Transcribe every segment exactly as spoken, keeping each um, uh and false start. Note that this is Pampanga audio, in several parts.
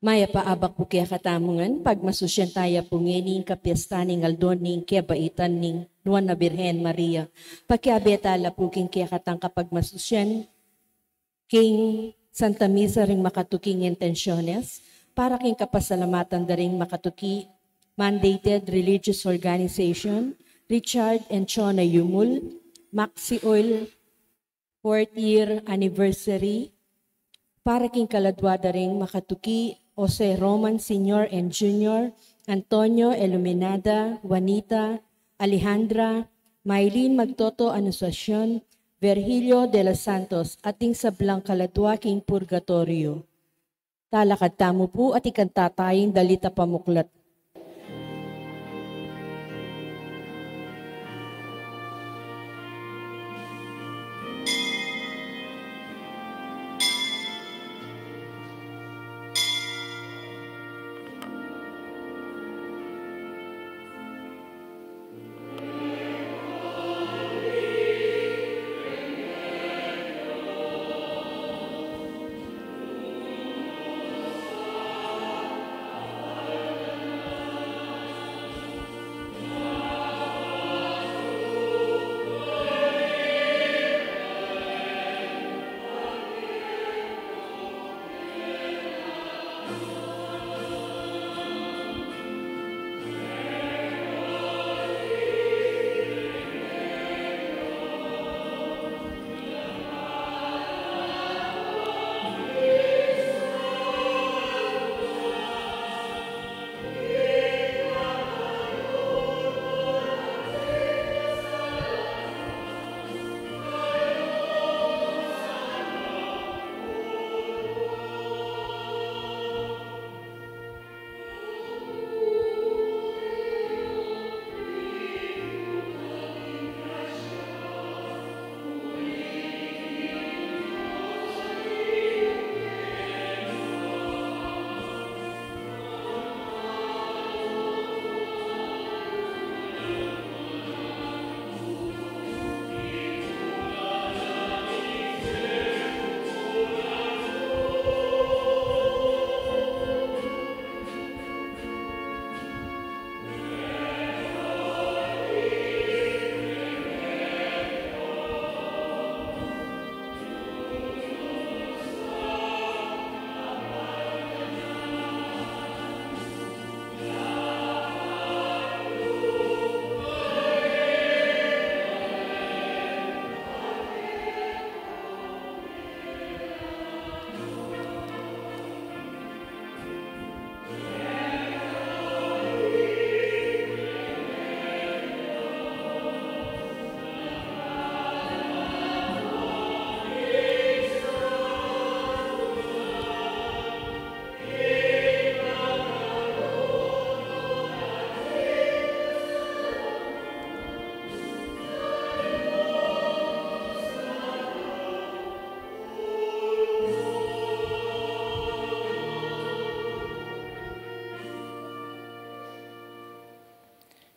Mayap a abak pu kekatamu ngan, pagmasusyan taya pu ngeni ing kapiestan ning aldo ning kebaitan ning Nuan a Birhen Maria. Pakiabe tala pu king kekatang kapagmasusyan king Santa Misa ring makatuking intensiones, para king kapasalamatan da ring makatuki mandated religious organization, Richard and Chona Yumul, Maxi Oil, fourth year anniversary, para king kaladua da ring makatuki Jose Roman Senior and Junior, Antonio Iluminada, Juanita, Alejandra, Maylin Magtoto Anunciacion, Virgilio de los Santos, at ding sablang kaladua king purgatorio. Talakad tamu pu at ikanta taya ing dalit a pamuklat.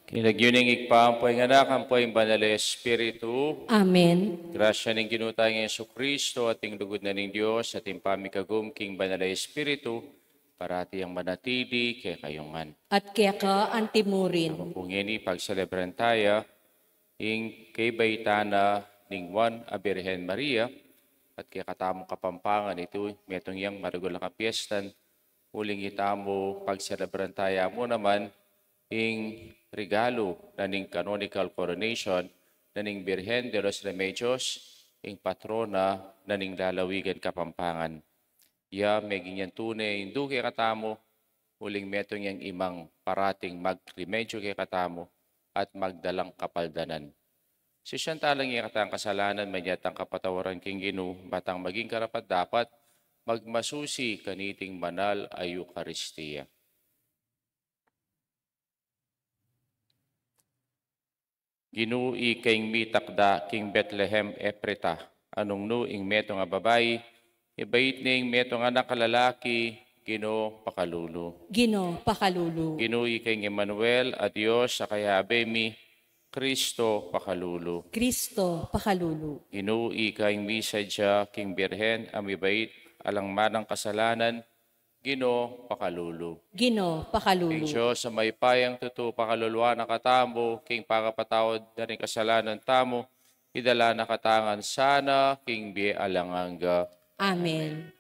King lagyu ning Ibpa, ampo ing Anak, ampo ing Banal a Espiritu. Amen. Grasya ning Ginu tang Jesucristo, at ing lugud na ning Dios, at ing pamikagum king Banal a Espiritu, parati yang manatili kekayu ngan. At keka antimurin. Tamu pu ngeni, pagselebran taya ing kebaitan na ning Nuan a Birhen Maria, at kekatamung Kapampangan iti metung yang maragul a kapiestan, uling itamu pagselebran taya mu naman ing regalu na ning canonical coronation na ning Birhen de los Remedios, ing patrona na ning lalawigan Kapampangan. Ya meging yang tune indu kekatamu, uling metung yang imang parating magremedyo kekatamu at magdalang kapaldanan. Sisian talang ing kekatang kasalanan, manyatang kapatawaran king Ginu, bang maging karapat-dapat magmasusi kaniting banal a Eukaristia. Ginu, ika ing mitakda king Betlehem Efrata, a nung nu ing metung a babai, ibait ne ing metung a anak a lalaki, Ginu, pakalulu. Ginu, pakalulu. Ginu, ika ing Emmanuel, a Dios a kayabe mi, Kristo, pakalulu. Kristo, pakalulu. Ginu, ika ing misadya king Birhen a mibait, alang manang kasalanan, Ginu, pakalulu. Ginu, pakalulu. Ing Dios a mayupayang tutu pakaluluan na katamu, king pangapatawad da ring kasalanan tamu, idala na katamu ngan sana king bie alang angga. Amen.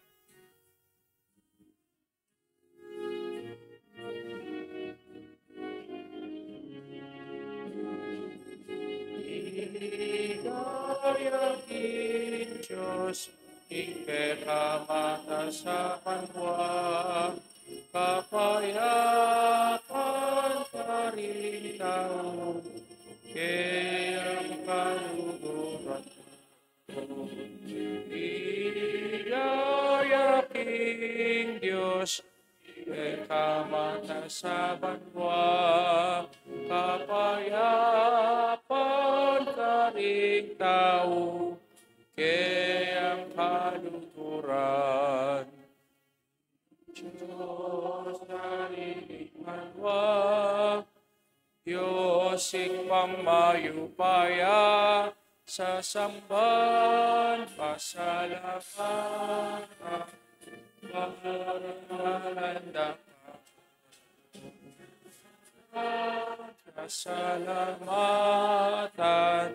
Ligaya king Dios, ing pekamatag sa banua, kapayapan karing tau, kayang kaluguran. Ligaya king Dios, pekamatag sa banua, kapayapan karing tau, kayang kaluguran. Dios na ring banua, Dios ing pangmayupaya, sasamban, pasalamatan, parangalan da ka. Pasalamatan,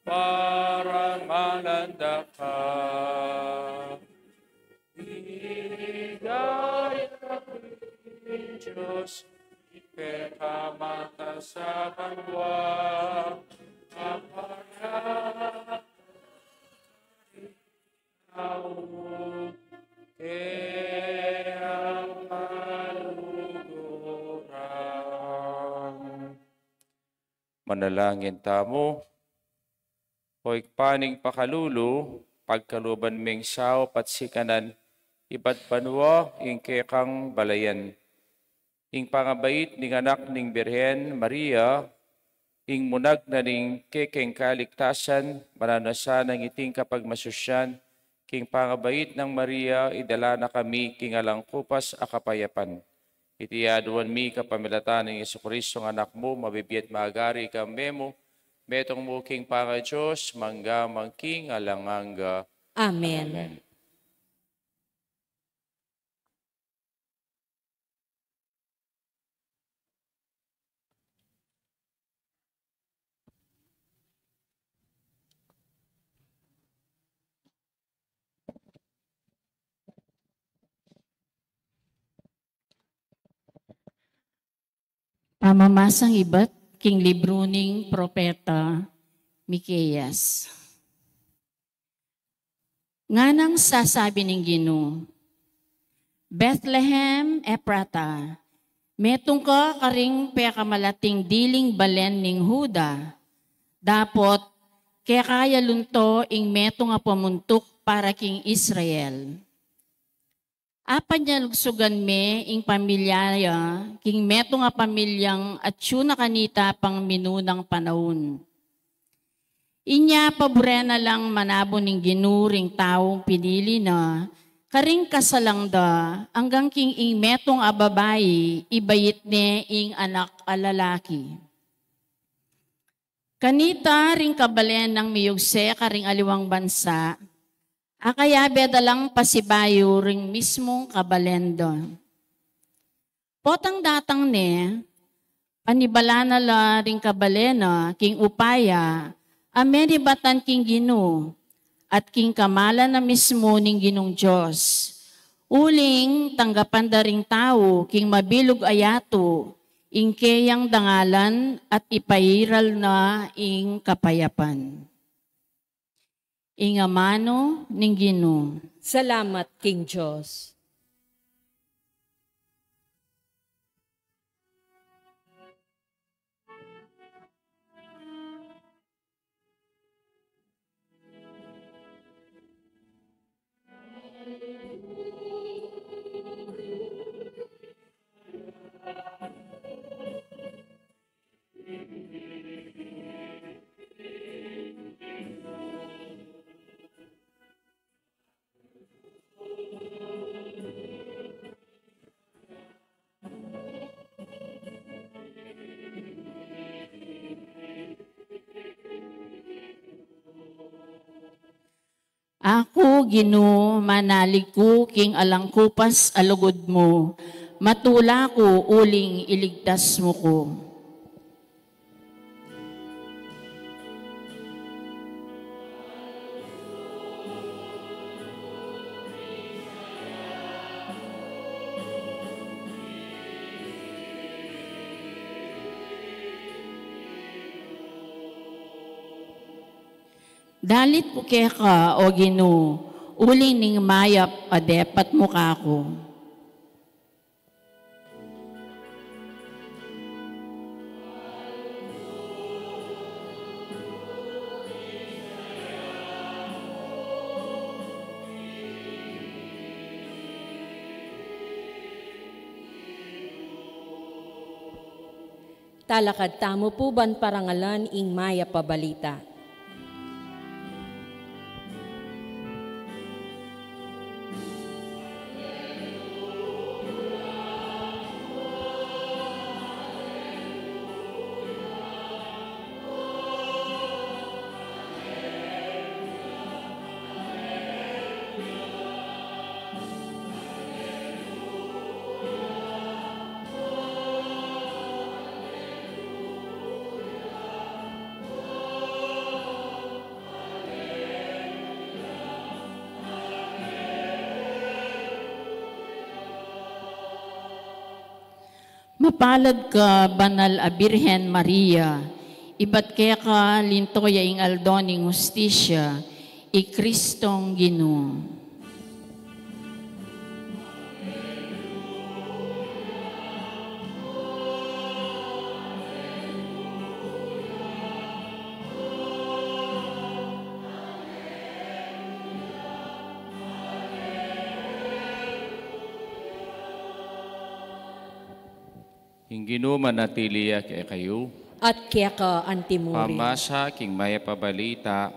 parangalan da ka. Ligaya king Dios, pekamatag sa banua, kapayapan karing tau, kayang kaluguran. Manalangin tamu. O Ibpa ning pakalulu, pagkaluban meng saup at sikanan ibat banua ing kekang balayan. Ing pangabait ning Anak ning Birhen Maria, ing munag na ning kekeng kaligtasan, mananu na sanang iting kapagmasusian, king pangabait nang Maria, idala na kami king alang kupas a kapayapan. Iti aduan mi kapamilatan nang Jesucristo a Anak mu, mabibie at magari king kambe mu, metung mu king pangaDios, mangga man king alang angga. Amen. Amen. Pamamasang ibat king libru ning propeta Miqueas. Nganang sasabi ning Ginu, Bethlehem Ephrata, metung ka karing pekamalating diling balen ning Juda, dapot keka ya lunto ing metung a pamuntuk para king Israel. Apanyalugsugan me ing pamilya ya king metung a pamilyang atyu na kanita pang minunang panaun. Inya paburen na lang manabu ning Ginu ring taung pinili na karing kasalang da, anggang king ing metung a babai ibait ne ing anak a lalaki. Kanita ring kabalen nang miyugse karing aliwang bansa, a kayabe da lang pasibayu ring mismung kabalen da. Potang datang ne, panibala na la ring kabalen na king upaya a menibatan king Ginu, at king kamalan na mismu ning Ginung Dios. Uling tanggapan da ring tau king mabilug a yatu ing keyang dangalan at ipairal na ing kapayapan. Ing amanu ning Ginu. Salamat king Dios. Aku, Ginu, manalig ku king alang kupas a lugud mu, matula ku uling iligtas mu ku. Dalit ku keka, o Ginu, uling ning mayap a depat mu kaku. Talakad tamu pu ban parangalan ing mayap a balita. Mapalad ka, Banal a Birhen Maria, ibat keka linto ya ing aldo ning hustisya, i Kristong Ginu. Ing Ginu manatili ya kekayu. At keka antimurin. Pamasa king mayap a balita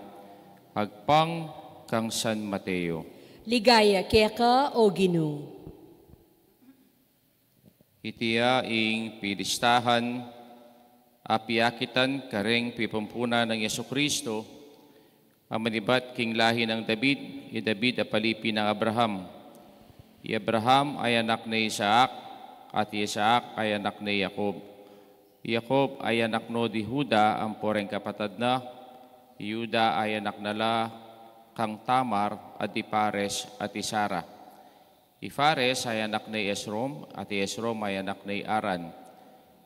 agpang kang San Mateo. Ligaya keka, o Ginu. Iti ya ing pilistahan a piakitan kareng pipampunan nang Jesucristo, a manibat king lahi nang David, i David a palipi nang Abraham. I Abraham ay anak ne Isaac, at i Isaac ay anak ne Jacob. I Jacob ay anak no di Juda, ampo reng kapatad na. I Juda ay anak na la kang Tamar, at i Fares, at i Zara. I Fares ay anak ne Esrom, at i Esrom ay anak ne Aran.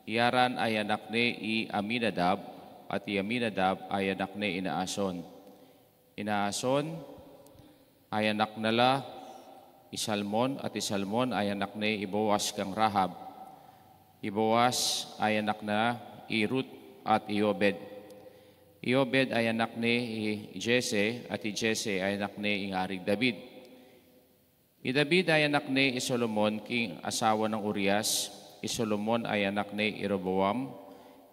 I Aran ay anak ne i Aminadab, at i Aminadab ay anak ne i Naason. I Naason ay anak na la i Salmon, at i Salmon ay anak ne i Boaz kang Rahab. I Boaz ay anak na i Ruth at i Obed. I Obed ay anak ne i Jesse, at i Jesse ay anak ne ing Aring David. I David ay anak ne i Solomon, king asawa nang Urias. I Solomon ay anak ne i Roboam.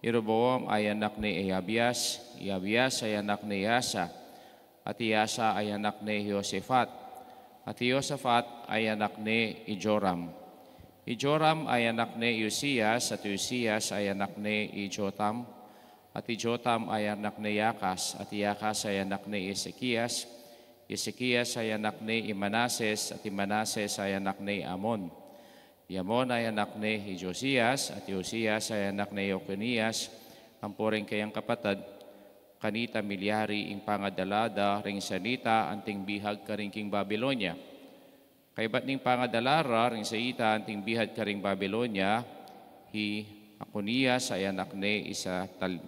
I Roboam ay anak ne i Abias. I Abias ay anak ne i Asa. At i Asa ay anak ne i Josafat. At i Josafat ay anak ne i Joram. I Joram ay anak ne i Uzias. At i Uzias ay anak ne i Jotam. At i Jotam ay anak ne i Akas, at i Akas ay anak ne i Ezekias. I Ezekias ay anak ne i Manases, at i Manases ay anak ne i Amon. I Amon ay anak ne i Josias, at i Josias ay anak ne i Jeconias, ampo reng kayang kapatad. Kanita milyari ing pangadala da ring sanita anting bihag karing king Babilonia. Kaybat ning pangadala ra ring sanita anting bihag karing Babilonia, hi Jeconias ay anak ne i Satal-,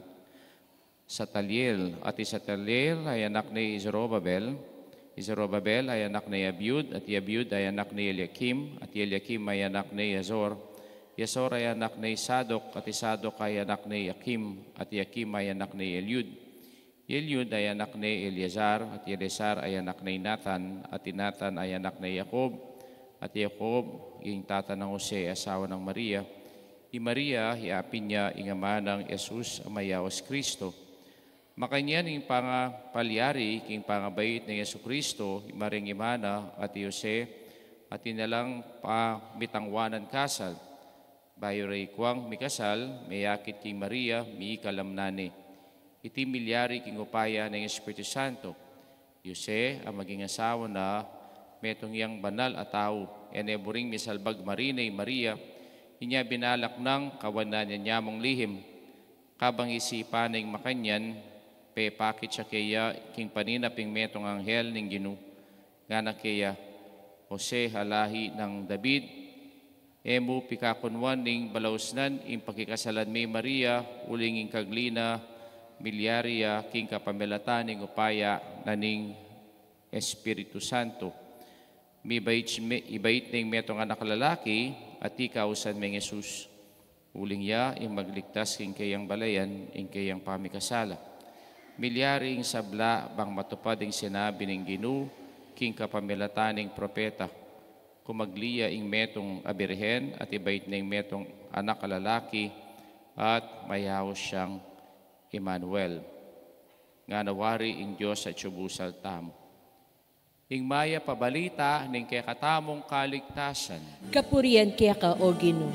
Sataltiel, at i Sataltiel ay anak ne i Zorobabel, i Zorobabel ay anak ne i Abiud, at i Abiud ay anak ne i Eliakim, at i Eliakim ay anak ne i Azor, i Azor ay anak ne i Sadok, at i Sadok ay anak ne i Akim, at i Akim ay anak ne i Eliud. I Eliud ay anak ne i Eleazar, at i Eleazar ay anak ne i Natan, at i Natan ay anak ne i Jacob, at i Jacob ing tata nang Jose, asawa nang Maria. I Maria, i apin ya, ing ama nang Jesus a mayaus Cristo. Makanyan ing pangapalyari king pangabait nang Jesucristo, i Mariang ima na, at i Jose, at inalang pamitangwanan kasal. Bayu reng ikwang mikasal, meyakit king Maria, miikalam na ne. Iti milyari king upaya nang Espiritu Santo. Jose a maging asawa na, metung yang banal a tau, e ne buring misalbag marine i Maria, inya binalak nang kawanan ya nyamung lihim, kabang isipan na ing makanyan, pepakit ya keya king paninap ing metung anghel ning Ginu, ngana keya, Jose a lahi nang David, e mu pikakunwan ning balausnan ing pakikasalan mi Maria, uling ing kagli na milyari ya king kapamilatan ning upaya na ning Espiritu Santo. Mibait, mi, ibait na ing metung anak lalaki, at ikausan meng Jesus. Uling ya ing magligtas king keyang balayan, ing keyang pamikasala. Milyari ing sabla bang matupad ing sinabi ning Ginu king kapamilatan ning propeta. Kumagli ya ing metung a birhen at ibait na ing metung anak a lalaki at mayaus yang Emmanuel. Ngana wari ing Dios a tiyubusal tamu. Ing mayap a balita ning kekatamung kaligtasan. Kapurian keka, O Ginu.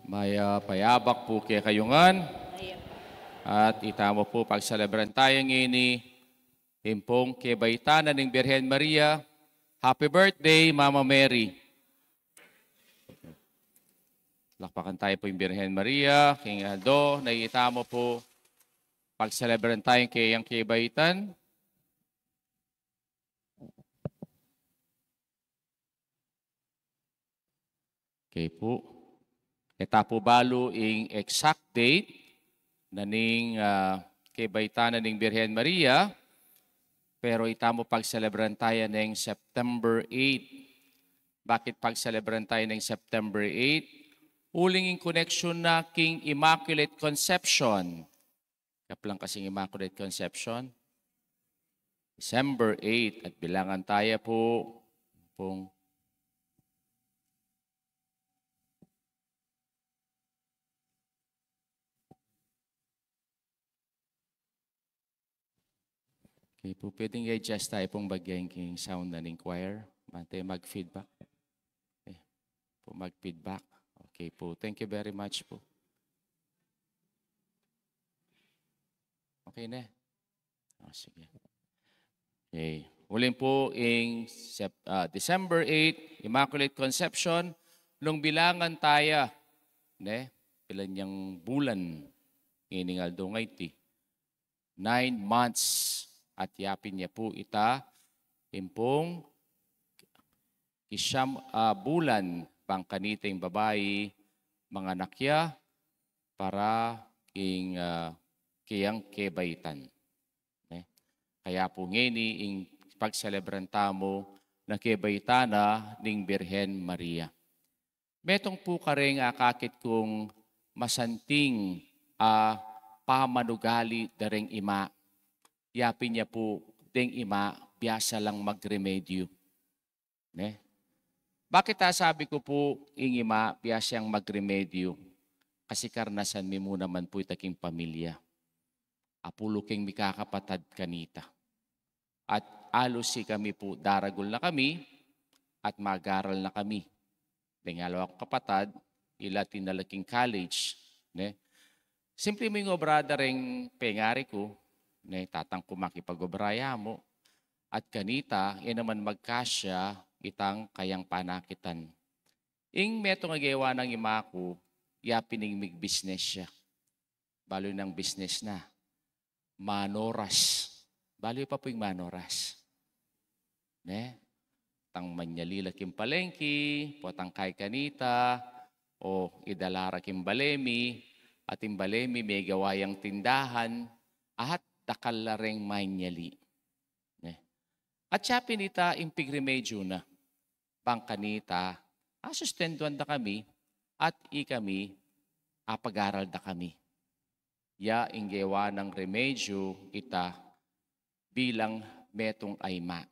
Mayap a yabak pu kekayu ngan. At itamu pu pagselebran taya ngeni ing pung kebaitan na ning Birhen Maria. Happy birthday, Mama Mary. Lakpakan taya pu ing Birhen Maria king aldo na itamu pu pagselebran taya ing keyang kebaitan. Okay pu. E ta pu balu ing exact date na ning, ah, kebaitan na ning Birhen Maria, pero itamu pagselebran taya neng September eight. Bakit pagselebran taya neng September eight? Uling ing koneksyon na king Immaculate Conception. Kaplang kasing Immaculate Conception. December eight, at bilangan taya pu, pung. Okay pu, pwedeng i-adjust taya pung bagya ing sound na ning choir. Bang e mag-feedback. Okay pu, mag-feedback. Okay pu, thank you very much pu. Okay na. O, sige. Okay. Uling pu ing Sep-, ah, December eight, Immaculate Conception, nung bilangan taya, ne? Pilan yang bulan, ining aldo ngeni. Nine months. At yapin ya pu ita, ing pung kisiyam, ah, bulan, bang kanita ing babai, manganak ya, para ing, ah, keyang kebaitan. Ne? Kaya pu ngeni ing pagselebran tamu na kebaitan na ning Birhen Maria. Metung pu kareng akakit kung masanting a pamanugali da reng ima. Yapin ya pu deng ima, biasa lang magremedyu. Ne? Bakit asabi ku pu ing ima biasa yang magremedyu? Kasi karnasan mi mu naman pu ita king pamilya. Apulu keng mikakapatad kanita. At alus ikami pu, daragul na kami, at mag-aral na kami. Deng aliwa kung kapatad, ila atin na la king college, ne? Simple mu ing obra da reng pengari ku, ne, tatang ku makipag-obra ya mu, at kanita, e naman magkasya itang kayang panakitan. Ing metung a gewa nang ima ku, yapin ing mig-business ya. Balu nang business na. Manoras. Balu pa pu ing manoras. Ne? Tang manyali la king palengki, potang kay kanita, o idala ra king bale mi, at ing bale mi megawa yang tindahan, at dakal la reng manyali. Ne? At siya pin ita ing pigremedyu na. Bang kanita, asustenduan da kami, at ikami, apag-aral da kami. Ya ing gewa nang remedyu ita bilang metung a ima.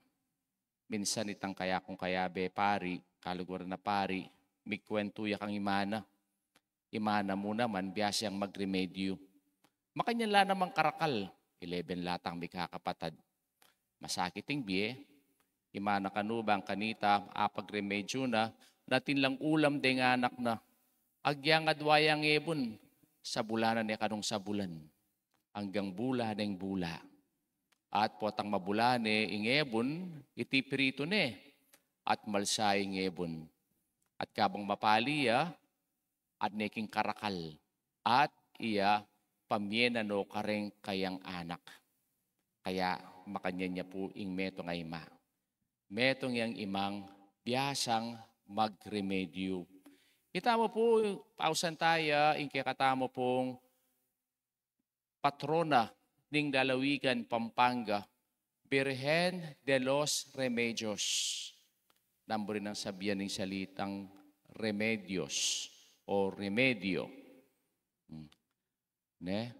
Minsan itang kaya kung kayabe pari, kaluguran a pari, mikuwentu ya kang ima na. Ima na mu naman, biasa yang magremedyu. Makanyan la namang karakal. eleven la tang mikakapatad. Masakit ing bie, imana kanu bang kanita apagremedyu na, atin lang ulam deng anak na. Agyang adwa yang ebun, sabulan na ne kanung sabulan. Anggang bula neng bula. At potang mabula ne ing ebun, iti piritu ne, at malsa ing ebun. At kabang mapali ya, at ne king karakal, at iya pamie na no kareng kayang anak. Kaya makanyan ya pu ing metung a ima. Metung yang imang biasang magremedyu. Itamu pu, ausan taya, ing kekatamu pung patrona ning lalawigan Pampanga, Birhen de los Remedios. Nanu buri nang sabian ning salitang remedios o remedyo? Hmm. Ne?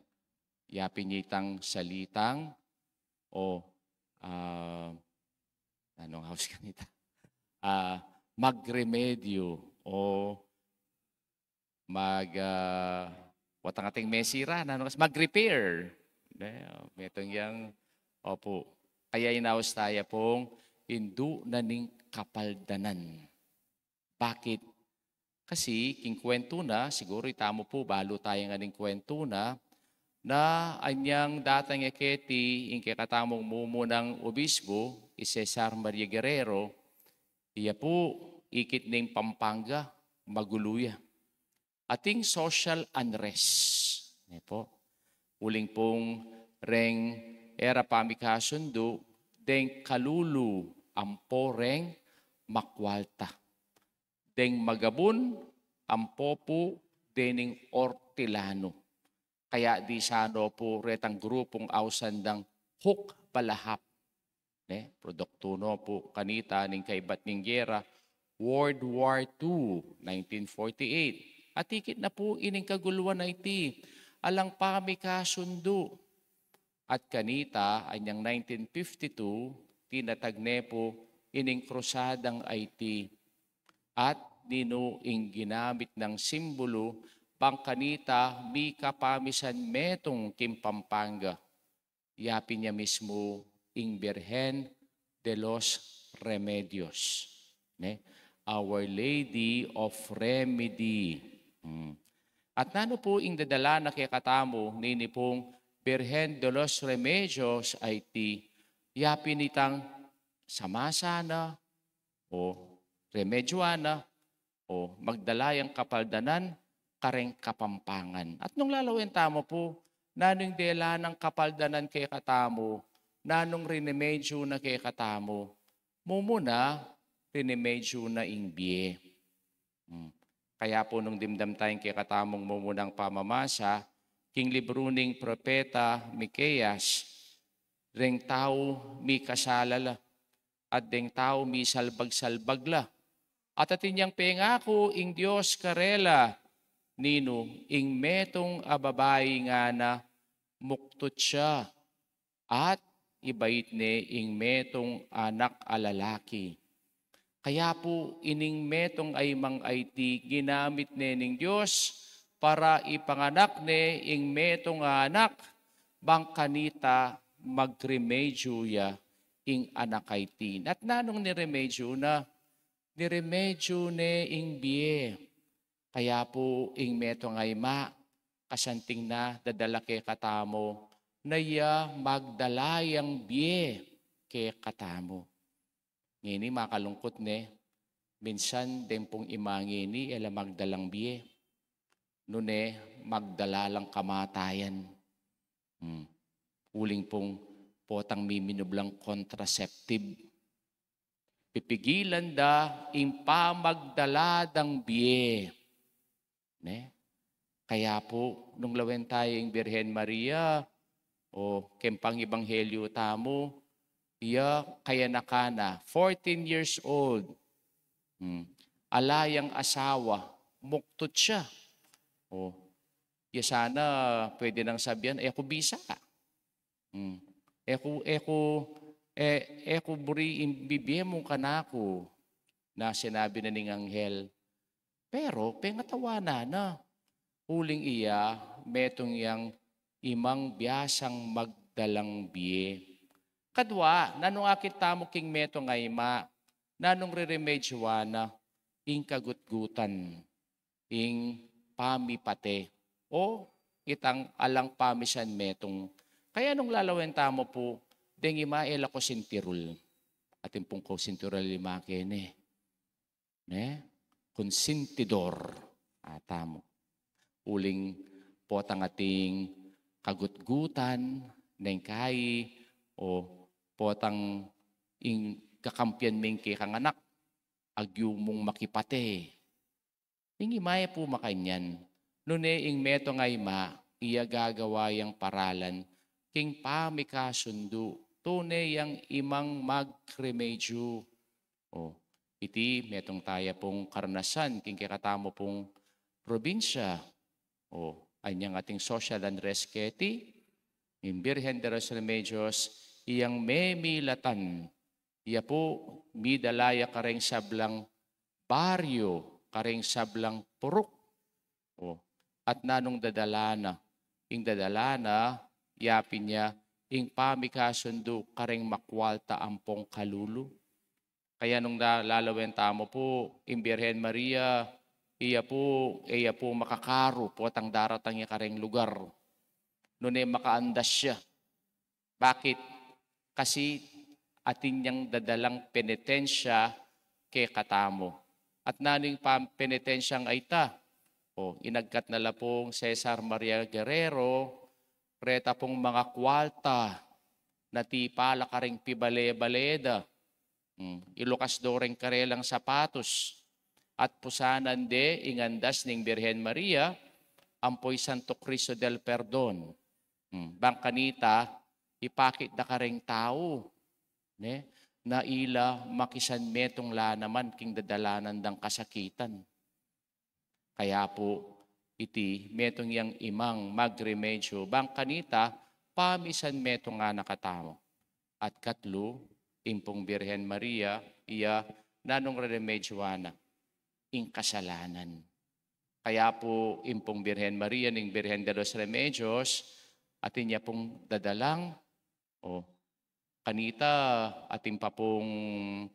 Yapin ya itang salitang o, ah, nanung aus kanita? Ah, magremedyo o mag, ah, watang ating mesira, nanung aus, mag-repair. Ne? Metung yang, opu. Kaya inaus taya pung indu na ning kapaldanan. Bakit? Kasi king kwentu na, siguru itamu pu, balu taya ngan ning kwentu na, na anyang datang ya keti ing kekatamung mumunang obispo, i Cesar Maria Guerrero, iya pu, ikit ning Pampanga, magulu ya. Ating social unrest. Ne pu? Uling pung reng e ra pamikasundu, deng kalulu ampo reng makwalta. Deng magabun ampo pu dening ortilanu. Kaya di sana pu retang grupung ausan dang Hukbalahap. Ne? Produktu no pu kanita ning kaibat ning gera, World War Two, nineteen forty-eight. At ikit na pu ining kaguluan a iti, alang pamikasundu. At kanita, anyang nineteen fifty-two, tinatag ne pu ining krusadang a iti. At ninu ing ginamit nang simbulu, bang kanita mikapamisan metung king Pampanga? Yapin ya mismu ing Birhen de los Remedios, ne? Our Lady of Remedy. Hmm. At nanu pu ing dadala na kekatamu nini pung Birhen de los Remedios a iti? Yapin itang samasa na o remedyuan na o magdala yang kapaldanan kareng Kapampangan. At nung lalawen tamu pu, nanu ing dela nang kapaldanan kekatamu, nanung rinemedyu na kekatamu? Mumuna, rinemedyu na ing bie. Hmm. Kaya pu nung dimdam taya ing kekatamung mumunang pamamasa, king libru ning propeta Miqueas, reng tau mikasala la, at deng tau misalbag-salbag la. At atin yang pengaku ing Dios karela, ninu, ing metung a babai ngana, muktut ya, at ibait ne ing metung anak a lalaki. Kaya pu ining metung a imang a iti ginamit ne ning Dios para ipanganak ne ing metung a anak, bang kanita magremedyu ya ing anak a iti. At nanung niremedyu na? Niremedyu ne ing bie. Kaya pu ing metung a ima, kasanting na dadala kekatamu, na iya magdala yang bie kekatamu. Ngeni makalungkut ne, minsan deng pung ima ngeni e la magdalang bie. Nune magdala lang kamatayan. Hmm. Uling pung potang miminub lang contraceptive. Pipigilan da ing pamagdala dang bie. Ne? Kaya pu, nung lawen taya ing Birhen Maria, o keng pang-ebanghelyu tamu, iya kayanakan na, fourteen years old. Hmm. Ala yang asawa, muktut ya. O, ya sana pwede nang sabian, "E ku bisa. Hmm. E ku, e ku, e, e ku buri ing bibie mu kanaku," na sinabi na ning anghel. Pero pengatawanan na. Uling iya, metung yang imang biasang mag-, dalang bie. Kadwa, nanung akit tamu king metung a ima, nanung reremedyoan na ing kagutgutan, ing pamipate, o itang alang pamisan metung. Kaya nung lalawen tamu pu, deng ima e la kosintirul. Atin pung kosintirul a lima kene. Ne? Konsentidor. Atamu. Uling potang ating kagutgutan, neng kai, o potang ing kakampian me ing kekang anak, agyu mung makipate. Ing ima e pu makanyan. Nune ing metung a ima, iya gagawa yang paralan king pamikasundu, tune yang imang magremedyu. O, iti metung taya pung karanasan king kekatamu pung probinsya. O, anyang ating social unrest keti, ing Birhen de los Remedios, iyang memilatan, iya pu midala ya kareng sablang baryo, kareng sablang puruk. O, at nanung dadala na, ing dadala na, yapin ya ing pamikasundu kareng makwalta ampong kalulu. Kaya nung da-, lalawen tamu pu, ing Birhen Maria, iya pu, iya pu makakaru, potang daratang ya kareng lugar. Nune makaandas ya. Bakit? Kasi atin yang dadalang penitensya kekatamu. At nanu ing pam-, penitensyang ayta? O, inagkat na la pung Cesar Maria Guerrero, reta pung mangakwalta, natipa la kareng pibale-bale da. Hmm, ilukas do reng karelang sapatus. At pusanan de ing andas ning Birhen Maria, ampo ing Santo Cristo del Perdon. Hmm, bang kanita, ipakit da kareng tau, ne? Na ila makisanmetung la naman king dadalanan dang kasakitan. Kaya pu, iti metung yang imang magremedyu, bang kanita, pamisanmetung na katamu. At katlu, ing pung Birhen Maria, iya nanung reremedyoan na, ing kasalanan. Kaya pu, ing pung Birhen Maria, ning Birhen de los Remedios, atin ya pung dadalang, o, kanita, atin pa pung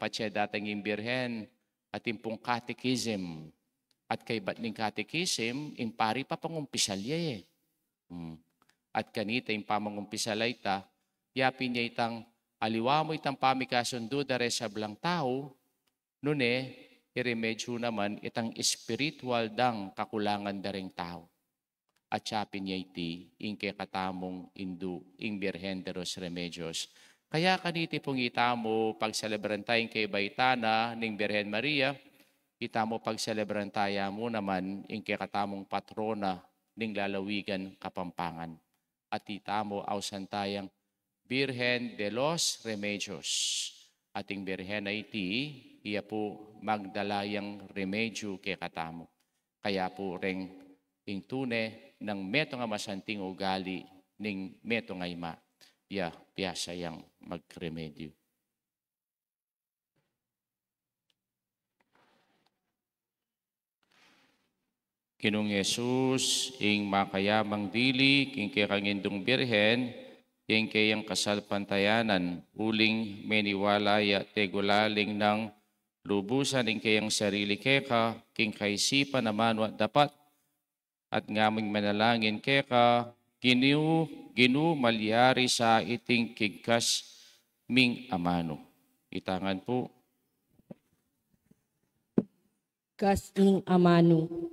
patse datang ing Birhen, atin pung catechism. At kaybat ning catechism, ing pari pa pangumpisal ya e. Hmm. At kanita ing pamangumpisal a ita, yapin ya itang aliwa mu itang pamikasundu da reng sablang tau, nune, iremedyu naman itang espiritual dang kakulangan da reng tau. At yapin ya iti, ing kekatamung indu, ing Birhen de los Remedios. Kaya kaniti pung itamu pagselebran taya ing kebaitan na ning Birhen Maria, itamu pagselebran taya mu naman ing kekatamung patrona ning lalawigan Kapampangan. At itamu ausan tayang Birhen de los Remedios. At ing Birhen a iti, iya pu magdala yang remedyu kekatamu. Kaya pu reng ing tune nang metung a masanting ugali ning metung a ima, ya piasa yang magremedyu. Ginung Jesus, ing makayamang dili king kekang Indung Birhen, king keyang kasalpantayanan, uling meniwala ya tegulaling nang lubusan ing keyang sarili keka, king kaisipan, amanu at dapat, at ngaming manalangin keka, Ginu, Ginu malyari sa iting kigkas ming amanu. Itangan pu. Kas ing amanu.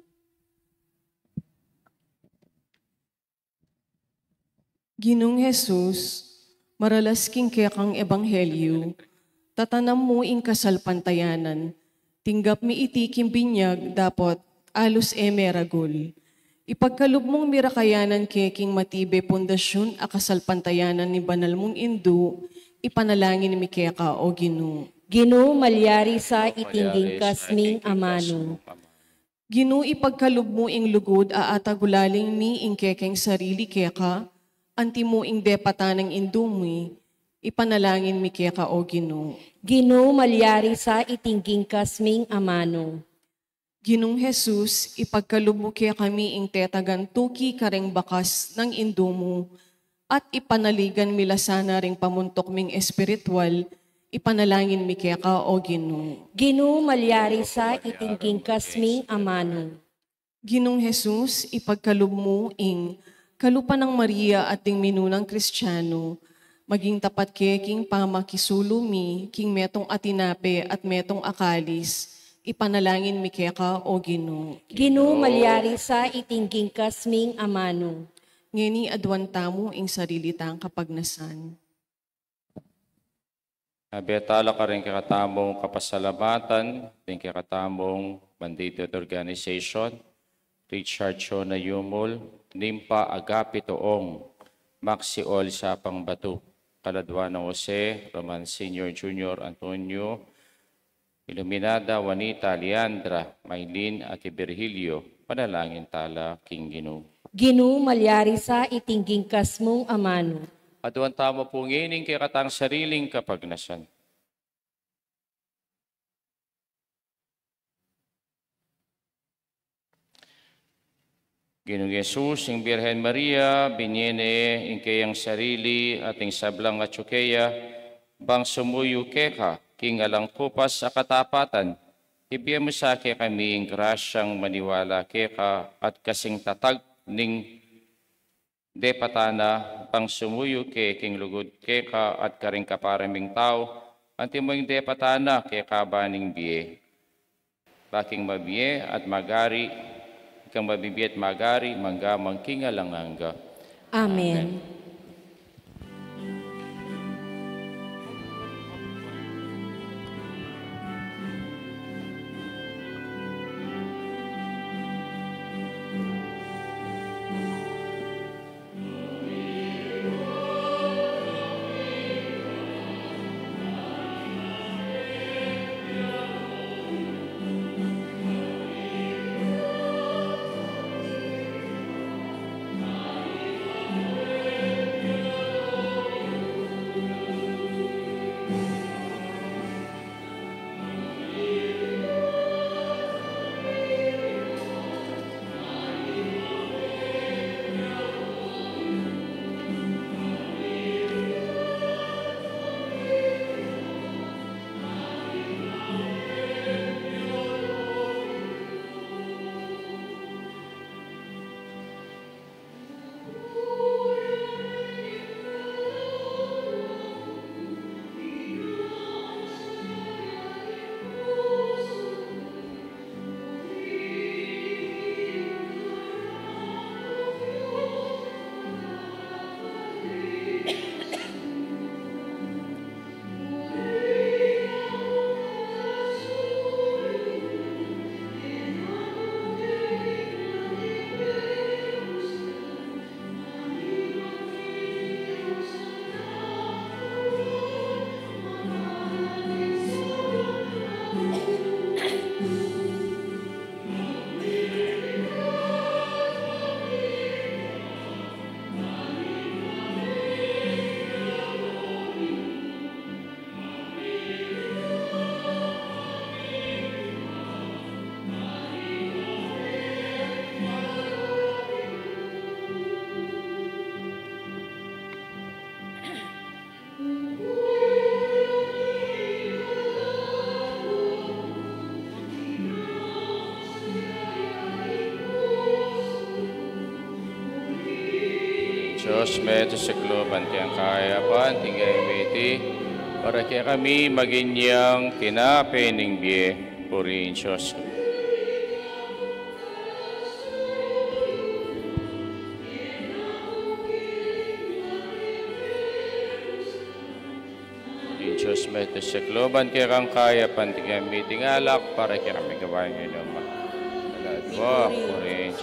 Ginung Jesus, maralas king kekang ebanghelyu, tatanam mu ing kasalpantayanan, tinggap mi iti king binyag dapot alus e meragul. Ipagkalub mung mirakayanan ke king matibe pundasyun a kasalpantayanan ning banal mung Indu, ipanalangin mi keka, O Ginu. Ginu, malyari sa iting gingkas ming amanu. Ginu, ipagkalub mu ing lugud a atagulaling mi ing kekeng sarili keka, antimo ing depatan nang Indu mi, ipanalangin mi keka, O Ginu. Ginu, malyari sa iting gingkas ming amanu. Ginung Jesus, ipagkalub mu kekami ing tetagan tuki kareng bakas nang Indu mu, at ipanaligan mi la sana ring pamuntuk ming espiritual, ipanalangin mi keka, O Ginu. Ginu, malyari sa iting gingkas ming amanu. Ginung Jesus, ipagkalub mu ing kalupa nang Maria at ding minunang Kristiano, maging tapat ke king pamakisulu mi king metung a tinape at metung a kalis, ipanalangin mi keka, O Ginu. Ginu, malyari sa iting gingkas ming amanu. Ngeni aduan tamu ing sarili tang kapagnasan. Abe tala karing kekatamung kapasalamatan, ding kekatamung mandated organization, Richard Chona Yumul, Nimpa Agapito Ong, Maxi Ol Sapang Batu, kaladwa nang Jose, Roman Senior, Junior, Antonio, Iluminada, Juanita, Leandra, Maylin, Ate Virgilio, panalangin tala king Ginu. Ginu, malyari sa iting gingkas mung amanu. Aduan tamu pu ngening kekatang sariling kapagnasan. Ginung Jesus, ing Birhen Maria, binye ne ing keyang sarili at ing sablang atyu keya, bang sumuyu keka king alang kupas a katapatan, ibie mu sa kekami ing grasyang maniwala keka at kasing tatag ning depatan na, bang sumuyu ke king lugud keka at karing kapara ming tau, antimo ing depatan na keka ba ning bie. Ba king mabie at magari, king mabibie at magari, mangga man king alang angga. Amen. Amen. Dios metung king lub ning banua, ing kayapan ning Ginu miti, para kekami maging yang tinape ning bie. Purihin Dios. Ing Dios metung king lub ning banua, ing kayapan ning Ginu miti, alak para kekami gawan ing inuman. Salamat po, purihin.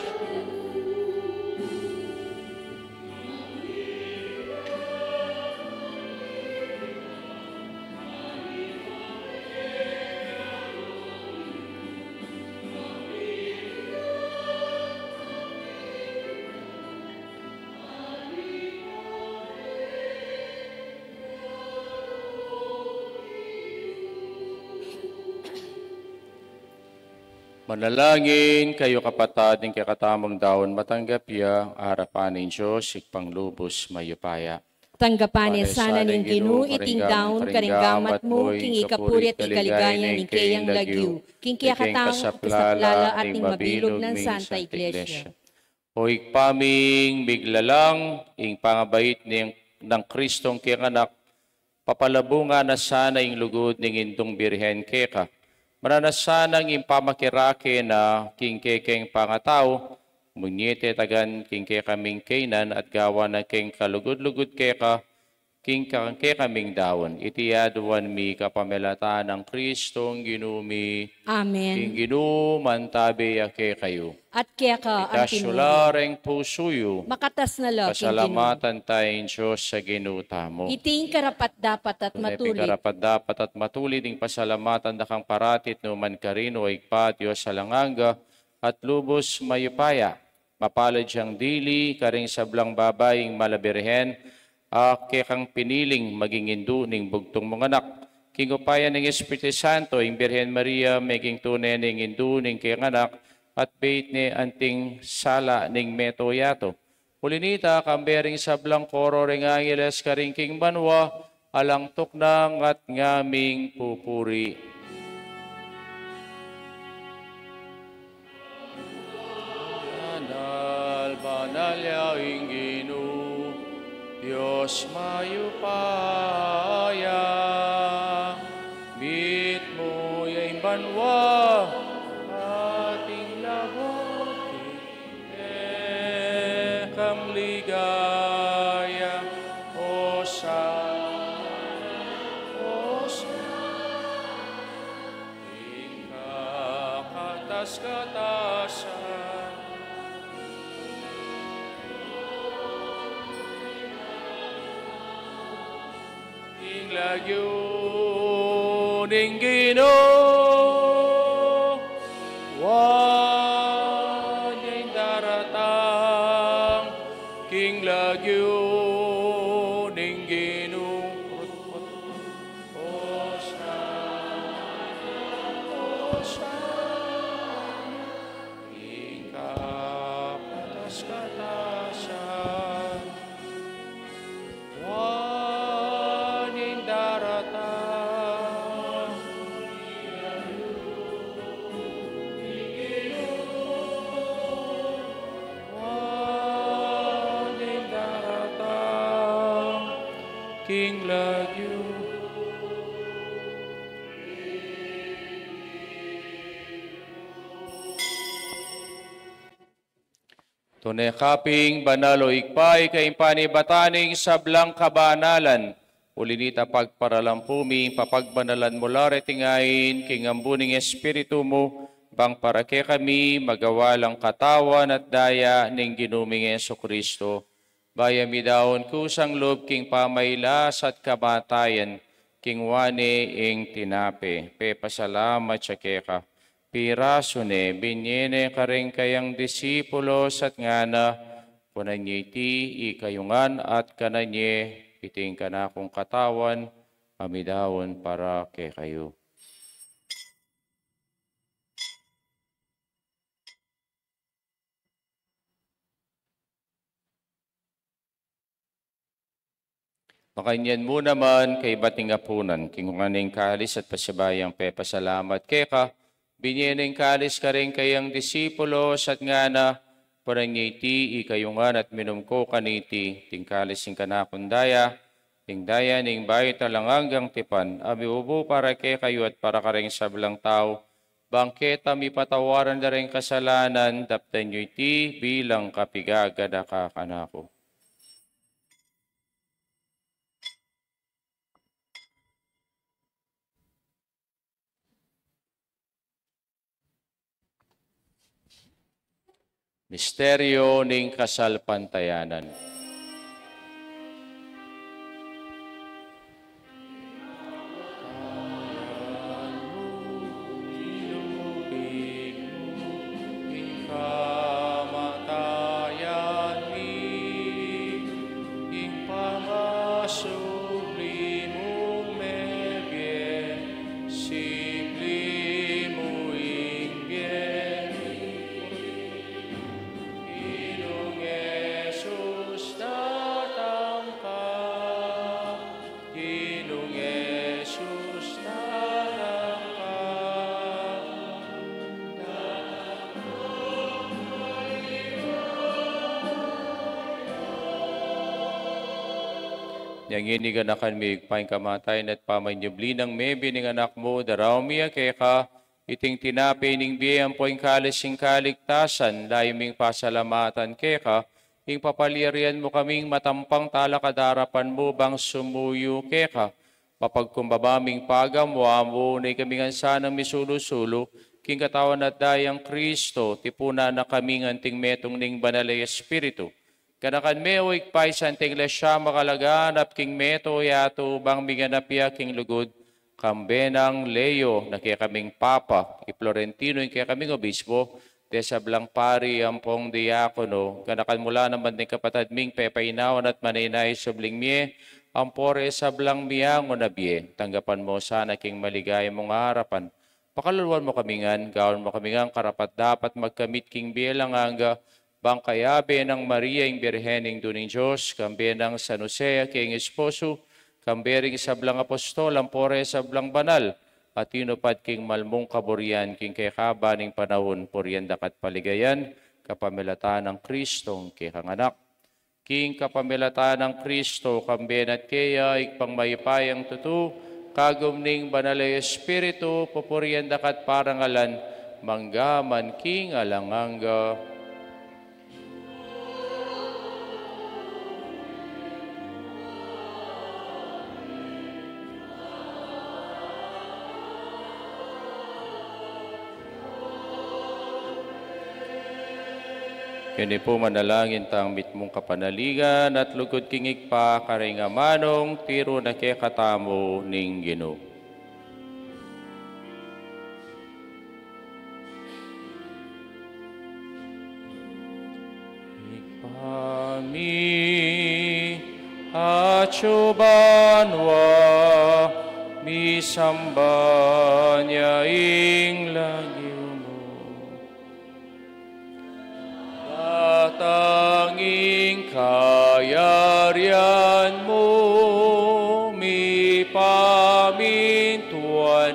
Manalangin kayu, kapatad, ing kekatamung daun matanggap ya arapan ning Dios, Ibpang lubus mayupaya. Tanggapan ne sana ning Ginu iting daun karing gamat mu, king ikapuri at ikaligaya ning keyang lagyu, king kekatang kasaplalan at ning mabilug nang Santa Iglesia. O Ibpa ming miglalang, ing pangabait ning, nang Kristong kekang anak, papalabungan na sana ing lugud ning Indung Birhen keka. Mananu na sanang ing pamakirake na king kekeng pangatau, munyete tagan king kekaming kainan at gawan na keng kalugud-lugud keka, king ka-, kekaming daun. Iti aduan mi kapamilatan nang Kristong Ginu mi. Amen. Ing Ginu mantabe ya kekayu. At keka antimu rin. Itas yu la reng pusu yu. Makatas na la king Ginu. Pasalamatan taya ing Dios a Ginu tamu. Iti ing karapat-dapat at matulid. Iti ing karapat-dapat at matulid ing pasalamatan da kang parati at nukarin man, O Ibpa, Dios alang angga at lubus mayupaya. Mapalad yang dili karing sablang babaing mala Birhen, a kekang piniling maging indu ning bugtung mung anak. King upaya ning Espiritu Santo, ing Birhen Maria meging tune ning indu ning kekang anak, at bait ne anting sala ning meto yatu. Uli nita, kambe ring sablang koro ring angeles karing king banua, alang tuknang at ngaming pupuri. Banal, banal ya ing Ginu, Dios mayupaya. Mitmu ya ing banua at ing labuk kekang ligaya. Hosana, Hosana. Ing kakatas-katasan. Ing lagyu ning Ginu, wa ning daratang. King lagyu ning Ginu. Hosana, Hosana. Ing kakatas-katasan, wa ning daratang, wa ning daratang, king lagyu. Tune ka pin banal, O Ibpa, ika ing panibatan ning sablang kabanalan. Uli nita pagparalan pu mi, papagbanalan mu la reting ain king ambun ning Espiritu mu, bang para kekami magawa lang katawan at daya ning Ginu ming Jesucristo. Bayu mi daun kusang lub king pamailas at kamatayan, kinua ne ing tinape, pepasalamat ya keka, pirasu ne, binie ne karing kayang disipulos at ngana: Kunan ye iti ikayu ngan at kanan ye, iti ing kanakung katawan a midaun para kekayu. Makanyan mu naman, kaybat ning apunan, kinua ne ing kalis at pasibayu yang pepasalamat keka, binie ne ing kalis karing kayang disipulos at ngana: Kunan ye iti ikayu ngan at minum ko kaniti, iti ing kalis ning kanakung daya, ing daya ning bayu at alang anggang tipan, a mibubu para kekayu at para karing sablang tau, bang keta mipatawaran da ring kasalanan. Daptan yu iti bilang kapigaganaka kanaku. Misteryo ning kasalpantayanan. Nya ngeni ganakan mi ing kamatayan at pamanyubli nang mebie ning Anak mu, daraun mi ya keka iting tinape ning bie ampo ing kalis ning kaligtasan, layu ming pasalamatan keka ing papalyarian mu kaming matampang talakad king arapan mu ban sumuyu keka. Mapagkumbaba ming pagamu-amu, nune kami ngan sanang misulu-sulu king katawan at dayang Kristo, tipunan na kami ngan anting metung ning Banal a Espiritu. Ganakan me, o Ibpa, ing Santa Iglesia makalaganap king mabilug a yatu, ban miganap ya king lugud, kambe nang Leo na kekaming Papa, i Florentino ing kekaming Obispo, ding sablang pari ampong diakono. Ganakan mu la naman ding kapatad ming pepainawan at manenaya king subling mie, ampo ding sablang miangun a bie. Tanggapan mu la sana king maligaya mung arapan. Pakaluluan mu kami ngan, gawan mu kami ngan karapat-dapat magkamit king bie alang angga, ban kayabe nang Maria ing Birhen, Indu ning Dios, kambe nang San Jose a king esposo, kambe ring sablang apostol ampo ding sablang banal a tinupad king mal mung kaburian king kekaba ning panaun, purian da ka at paligayan kapamilatan nang Kristong kekang Anak. King kapamilatan nang Kristo, kambe na at keya, Ibpang mayupayang tutu, kagum ning Banal a Espiritu, pupurian da ka at parangalan, mangga man king alang angga. Ngeni pu manalangin tang mitmung kapanaligan at lugud king Ibpa, karing amanung tiru na kekatamu ning Ginu. Ibpa mi, atsu ka banua, misamban ya ing lagyu mu. Datang ing kayarian mu, mipamintuan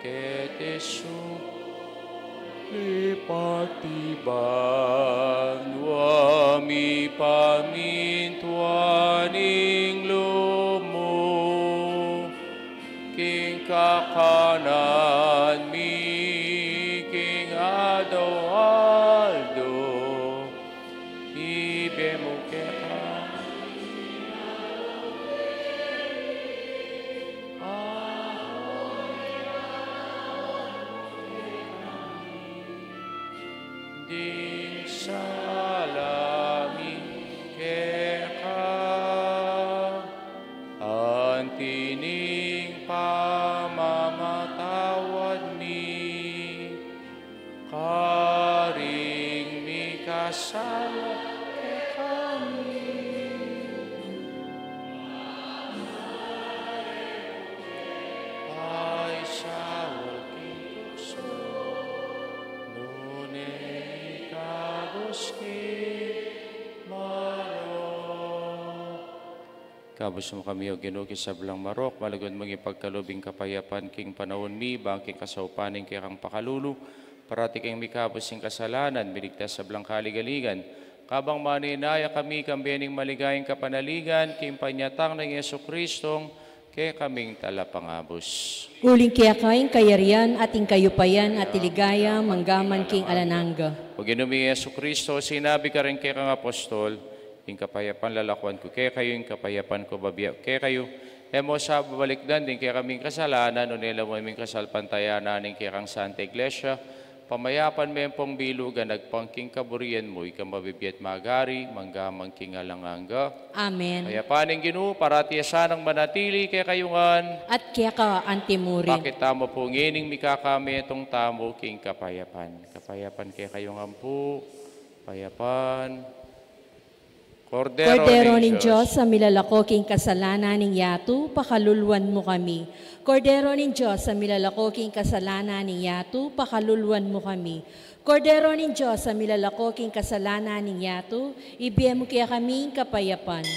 keti sulip anti banua, mipamintuan ing lub mu king kakanan mi king aldo-aldo. Ibie mu kekami ding sala mi keka, anti ning pamamatawad mi karing mikasala kekami. Paisaul king tuksu, nune ikabus king marok. Ikabus mu kami, O Ginu, king sablang marok, malugud mung ipagkalub ing kapayapan king panaun mi, ban king kasaupan ning kekang pakalulu, parati kaming mikabus king kasalanan, miligtas king sablang kaligaligan. Kabang manenaya kami, kambe ning maligayang kapanaligan, king panyatang nang Jesucristong kekaming Talapangabus. Uling keka ing kayarian, at ing kayupayan, at ing ligaya, mangga man king alang angga. O Ginu ming Jesucristo, sinabi mu karing kekang apostol, ing kapayapan lalakuan ku kekayu, ing kapayapan ku bibie ku kekayu. E mu sa babalikdan ding kekaming kasalanan, nune lawen mu ing kasalpantayanan ning kekang Santa Iglesia, pamayapan me ampong bilugan agpang king kaburian mu, ika a mabibie at magari, mangga man king alang angga. Amen. Ing kapayapan ning Ginu, parati ya sanang manatili kekayu ngan. At keka anti murin. Pakit tamu pu ngening mikakametung tamu king kapayapan. Kapayapan kekayu ngan pu. Kapayapan. Kordero ning Dios, a milalako king kasalanan ning yatu, pakaluluan mu kami. Kordero ning Dios, a milalako king kasalanan ning yatu, pakaluluan mu kami. Kordero ning Dios, a milalako king kasalanan ning yatu, ibie mu kekami ing kapayapan.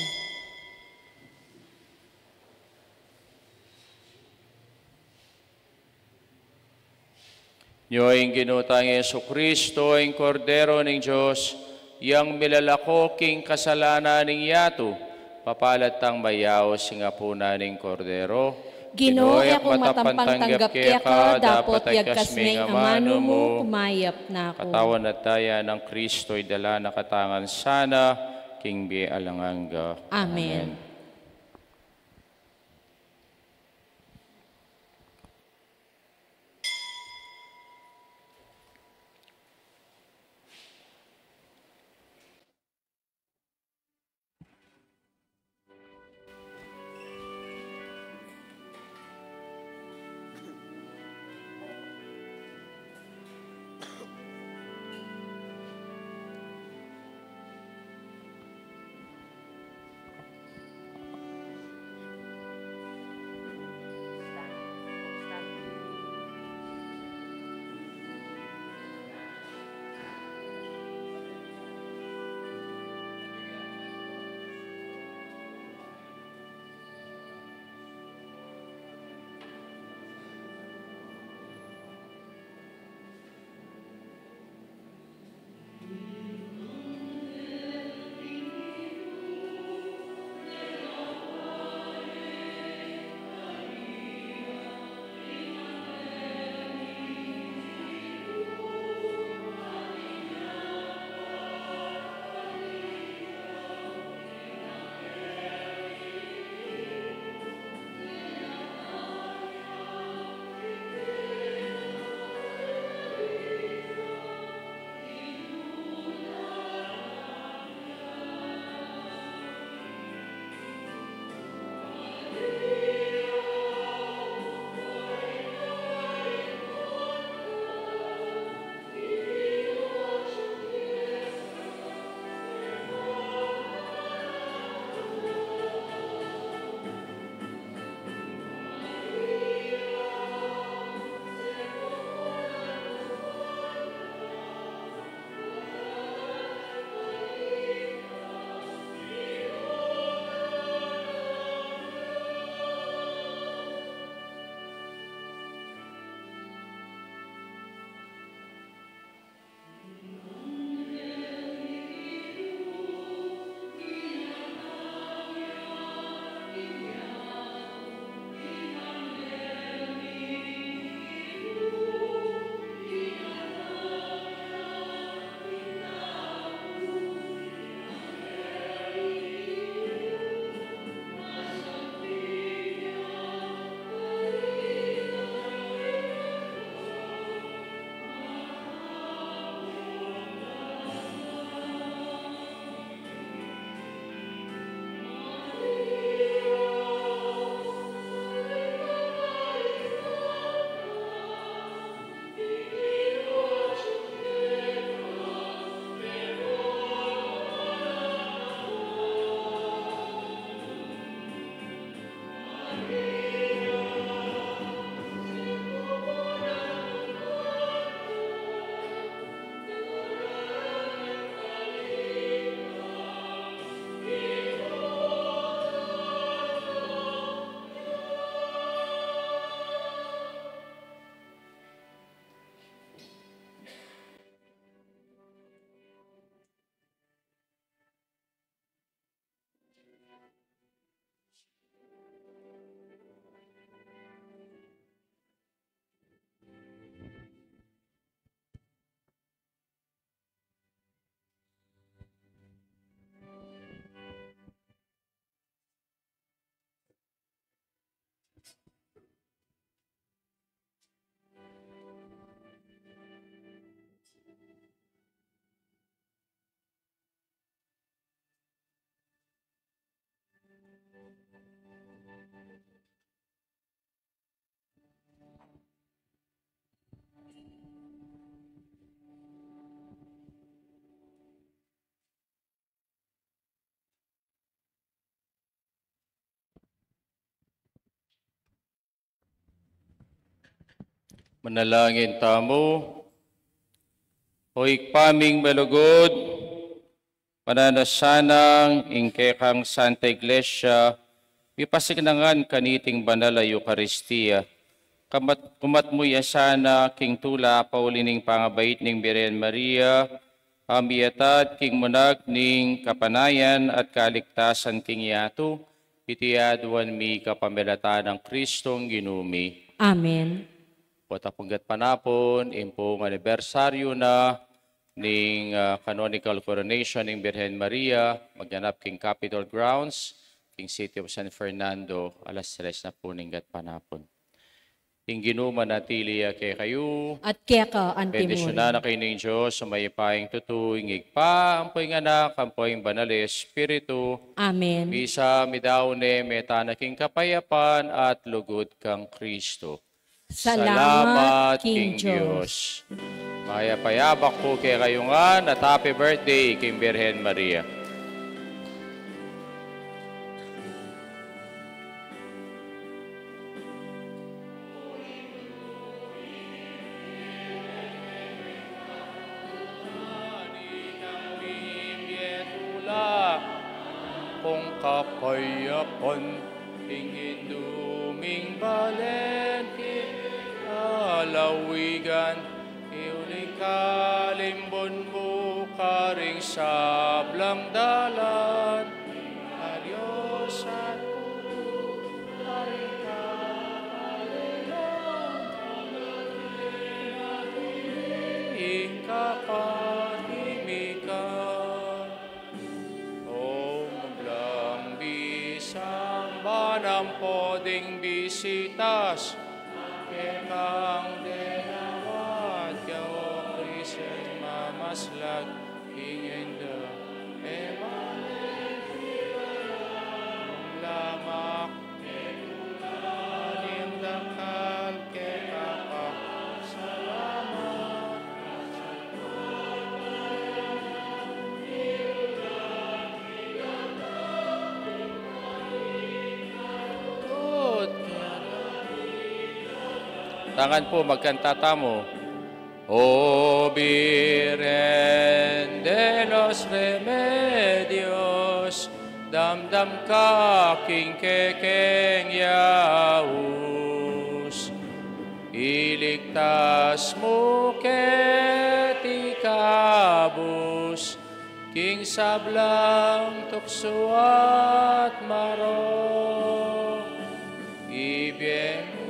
Nyo ing Ginu tang Jesucristo, ing Kordero ning Dios, Yang milalako king kasalanan ning yatu, mapalad tang mayaus king apunan ning Kordero. Ginu, e ku matampang tanggap keka, dapot yagkas me ing amanu mu, kumayap na ku. Katawan at daya nang Kristo, idala na katamu ngan sana king bie alang angga. Amen. Amen. Manalangin tamu. O Ibpa ming malugud, mananu sanang ing kekang Santa Iglesia mipasiknangan kaniting banal a Eukaristia. Kumat-, kumat mu ya sana king tula pauli ning pangabait ning Birhen Maria, a miatad king munag ning kapanayan at kaligtasan king yatu, iti aduan mi kapamilatan nang Kristong Ginu mi. Amen. Potang punggat panapun, ing pung anibersaryu na ning, ah, canonical coronation ning Birhen Maria, magganap king Capitol Grounds, king City of San Fernando, alas tres na pu ning gatpanapun. Ing Ginu manatili ya kekayu. At keka antimurin. Bendisyunan na kayu ning Dios, a mayupayang tutu, ing Ibpa, ampo ing Anak, ampo ing Banal a Espiritu. Amen. Misa midaun ne, meta na king kapayapan at lugud kang Kristo. Salamat king Dios. Mayap a yabak pu kekayu ngan at happy birthday king Birhen Maria. Kung kapayapan, ing Indu ming balen king lalawigan, iuli ka limbun mu karing sablang dalan, a Dios at Ginu, karing kapalinan, ing kapatimikan. O mablang bisang banampo ding bisitas, kekang denawat ya, o Kristo, mamaslag king Indu, e maling lamak, ing dakal keka pa salamat. Tangan pu, magkanta tamu. O Birhen de los Remedios, damdam ka king kekeng yaus. Iligtas mu keti kabus king sablang tuksu at marok. Ibie